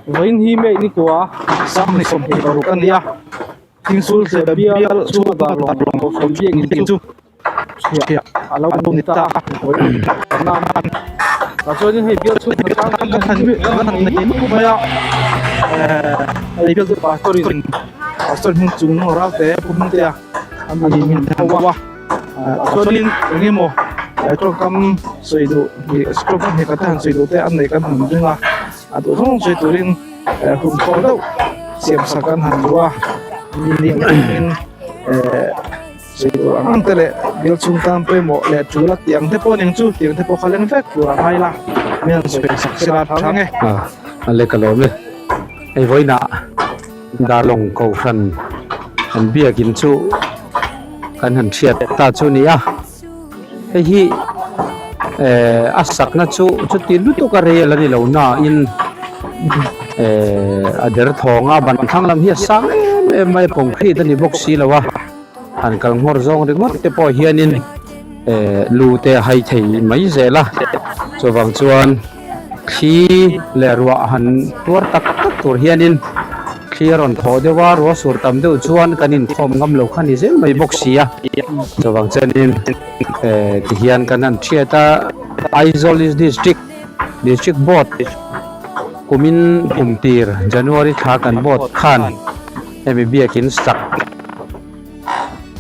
Vawiin hi May ni kua sang ni 26 a ni a, Thingsul tleh bial chhunga Darlawng Kohhran biakinn chu chhiah a lo ni ta a, vawiin kan nan a. Tah chuanin hei bial chhung hna tlang hi kan han nei mup mai a, hei bial chu pastor in pastor hming chung ral te pu hming te a an ni min ho a, tah chuanin eng emaw tawngkam sawi duh tawngkam hnih khat te han sawi duh te an nei kan han ring a. A duh zawng sawi turin hun thaw deuh siam sak an han duh a, in sawi tur ang ang te leh bial chhung tan pawimawh leh tul a tih ang te pawh ning chu tih ang te pawh kha leng vek tur a ngai la, mi han sawi sak sela a tha nge. A le ka lawm e, hei vawiinah Darlawng Kohhran an biakin chu kan han hriat ta chu a ni a. Hei hi eh a sakna chu chuti lutuk a rei a la ni lo nain eh a derthawng a ban thlang lam hi a sang em em mai a concrete a ni bawk si lo a han kal nghawr zawng ringawt te pawh hianin eh lu te a hai thei mai zel a chuvang chuan thli leh ruah han tuar tak tak tur hianin thli a rawn thaw deuh a ruah sur tam deuh chuan kan inkhawm ngam lo kha ni zel mai bawk si a chuvang chuanin eh tihian kan han thiat a Aizawl district district board kumin kum tir January thla kan board khan hemi biakin sak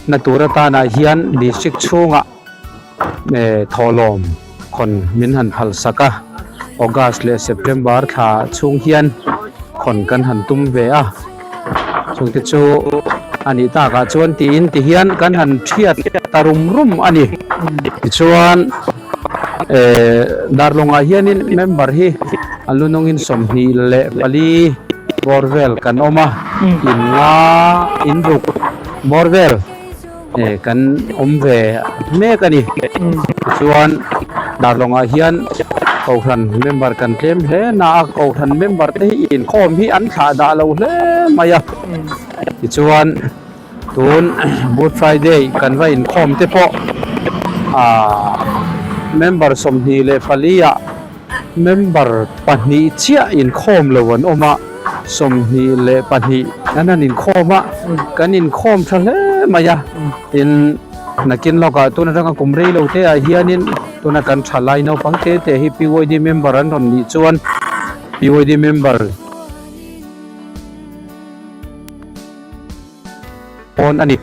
na tur atanah hian district chhungah. Thawhlawm khawn min han phal sak a, August leh September thla chhung hian khawn kan han tum ve a, chungte chu a nih takah chuan tiin ti hian kan han thiat ta rum rum a ni. Tichuan Darlawngah hianin member hi a lunungin 24 bawr vel kan awm a, in nga in ruk bawr vel. Eh kan awm ve mek a ni. Tichuan Darlawngah hian Kohhran member kan tlem hle na a, Kohhran member te hi inkhawm hi an thlah dah lo hle mai a. Tichuan tun Good Friday kan va inkhawm te pawh ah member 24 ah member pahnih chiah inkhawm lo an awm a, 22 an han inkhawm a, kan inkhawm tha hle mai a, tin nakin lawkah tun atanga kum rei lo te ah hianin tuna kan thalai naupang te te hi PYD member an rawn nih chuan PYD member pawn a ni.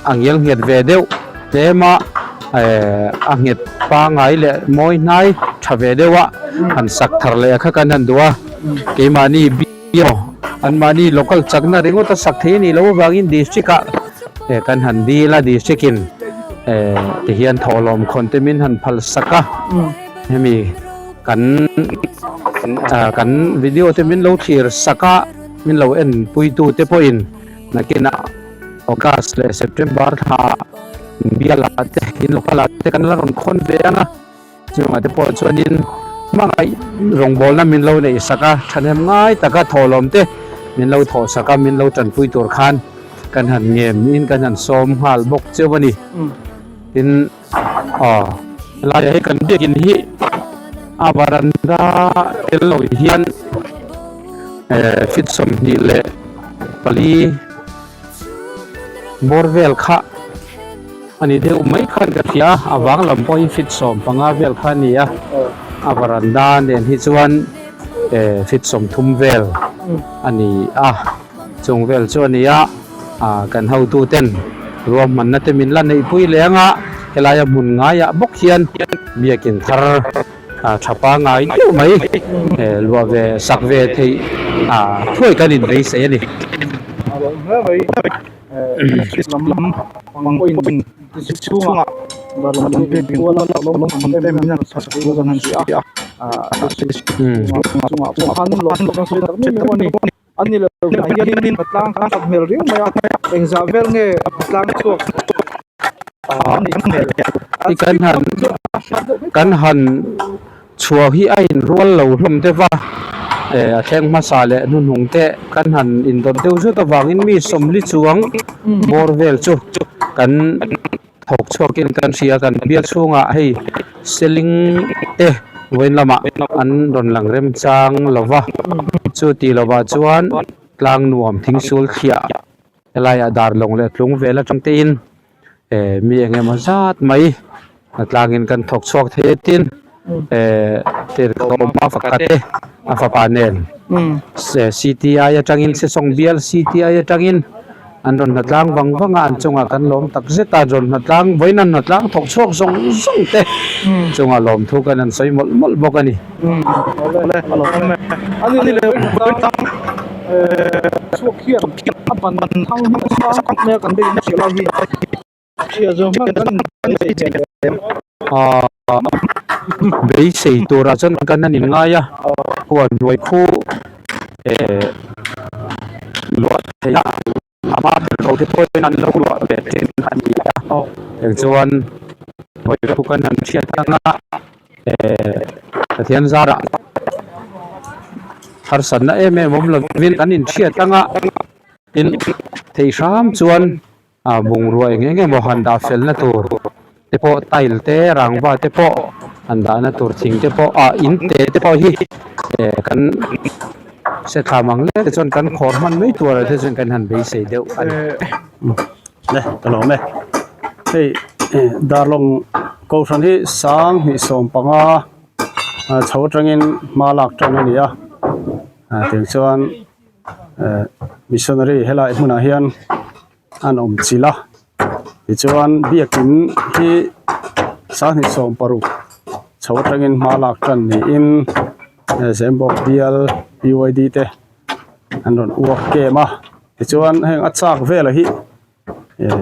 A ngel nghet ve deuh tlem a eh a nghet pangai leh mawi hnai tha ve deuh a han sak thar leh a kha kan han duh a keimahni bial anmahni local chakna ringawt a sak thei a nih loh avangin district ah eh kan han dil a district in eh tihian thawhlawm khawn te min han phal sak a hemi kan kan video te min lo thlir sak a. Min lo en puitu te pawhin nakinah August leh September thla bial ah te in local ah te kan la rawn khawn ve ang a, chungah te pawh chuanin hmangaih rawngbawlna min lo neih sak a, thahnem ngai taka thawhlawm te min lo thawh sak a, min lo tanpui tur khan kan han ngem in kan han sawm nghal bawk cheu a ni. Tin, aw helaiah hi kan biakin hi a varanda tel lo hian eh feet 24 bawr vel kha a ni deuh mai khan ka hria a vang lam pawh hi feet 15 vel kha a ni a a varanda nen hi chuan eh feet 30 vel a ni a chung vel chu a ni a. Ah kan hotu ten ruahmanna te min la neihpui leh anga helaia hmun ngaiah bawk hian biakin thar ah tha pangai deuh mai eh luah ve sak ve theih ah thuai kan inbeisei a ni. A ni lo ah hianin tlang kha a hmel riau mai a, engzah vel nge tlang chhuak a nih hmel. Hi kan han kan han chhuah hi a inrual lo hlawm deuh a, eh a thleng hmasa leh hnuhnung te kan han indawt deuh zut avangin mi sawmli chuang bawr vel chu kan. thawk chhuakin kan hria kan bial chhungah hei seling te vawiin lamah an rawn lang remchang lo va chu tih lovah chuan tlang nuam thingsul thliah helaiah dar lawng leh tlung vel atang te in eh mi eng emaw zat mai tlangin kan thawk chhuak thei a tin eh tirhkoh faka te a fapa nen C_T_I atangin Sesawng bial C_T_I atangin an rawn hnatlang vang vang a an chungah kan lawm tak zet a rawn hnatlang vawiin an hnatlang thawk chhuak zawng zawng te chungah lawmthu kan han sawi mawlh mawlh bawk a ni. Beisei turah chuan kan han inngai a huan hnuai khu eh luah theih a ama ber te pawhin an lo luah ve thin a ni a eng chuan hnuai khu kan han hriat ang a eh Pathian zarah harsatna em em awm lovin kan inhriat ang a tin thei hram chuan. Ah bungrua eng eng emaw han dah felna tur te pawh tile te rangva te pawh han dahna tur thing te pawh ah in te te pawh hi eh kan se thla mang lek te chuan kan khawr hman mai tur ah te chuan kan han beisei deuh a ni. Le ka lawm e hei darlawng kohhran hi sang hnih 15 chho atangin hma lak tan a ni a ah tiang chuan. Eh missionary helai hmunah hian an awm chilh a tichuan biakin hi sanghnih 16 chho atangin hma lak tan niin Zembawk bial P_Y_D te an rawn uak kem a tichuan heng a chak velah hi eh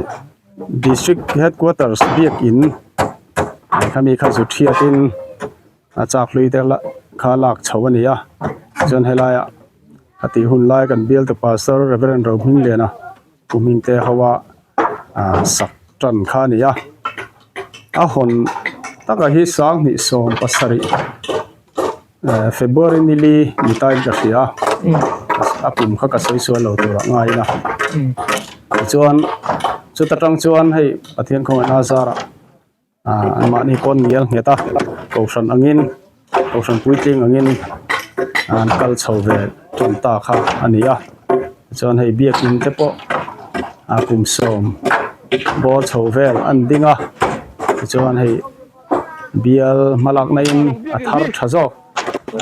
district headquarters biakin khami kha zu thiatin. A chak hlui te la kha lak chho a ni a chuan helaiah a tih hun lai kan bial te pastor Reverend Rohmingliana pu hming te ho a ah sak tan kha a ni a a hawn takah hi sanghnih 17 eh February nili ni tain ka hria a kum kha ka sawi sual lo turah ngaiin a tichuan chuta tang chuan hei Pathian khawngaihna zarah. Ah anmahni pawn ngial nghet a kohhran angin kohhran puitling angin an kal chho ve tan ta kha a ni a tichuan hei biakin te pawh a kum sawm bawr chho vel an ding a tichuan hei bial hmalakna in a thar tha zawk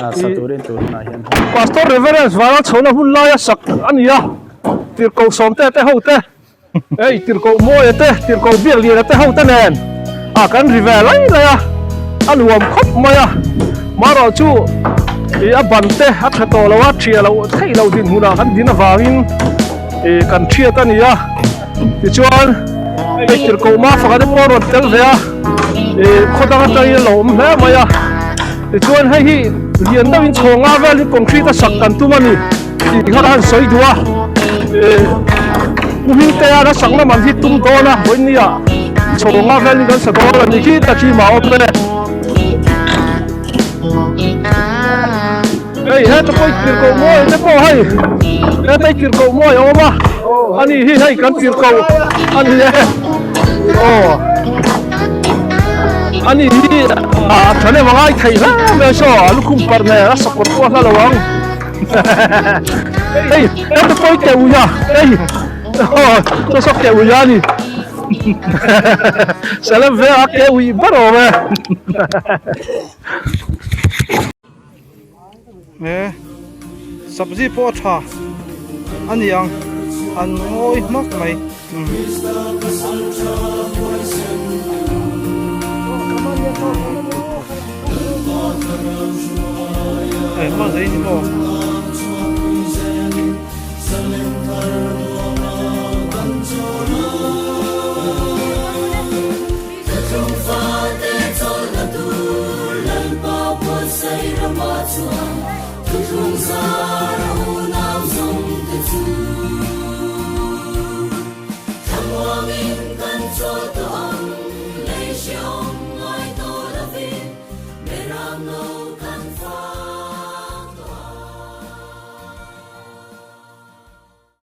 a sa turin tur hunah hian. Pastor Reverend Vara chhona hun laia sak a ni a, tirhkoh sawmte te ho te. Hei tirhkoh Mawia te, tirhkoh Biakliana te ho te nen a kan ri ve lai lai a, a nuam khawp mai a. Marawh chu ih a ban te a tha tawh lo a, thiah loh theih loh dinhmunah kan din avangin ih kan thiat a ni a. Tichuan hei tirhkoh Mafaka te pawh a rawn tel ve a, ih khaw dang atangin a lo awm hle mai a. Tichuan hei hi lian deuhin chhawng nga vel hi concrete a sak kan tum a ni. Tih kha ka han sawi duh a, Pu Hmingtea na sak lam an hi tum dawn a, vawinia chhawnga vel in kan sa dawn a ni khi ta khi mah awm e. Hei heta pawh i tirhkoh mawi te pawh hei, heta i tirhkoh mawi a awm a, ani hi hei kan tirhkoh a ni e, aw ani hi a thahnem a ngai thei hle mai saw a lukhum parh nen a sakawr pawh a hla lo ang. Hei heta pawh ke ui a hei aw saw saw ke ui a ni Salem ve a ke ui ber awm e He sabzi pawh a tha a ni ang an ngawi hmak mai.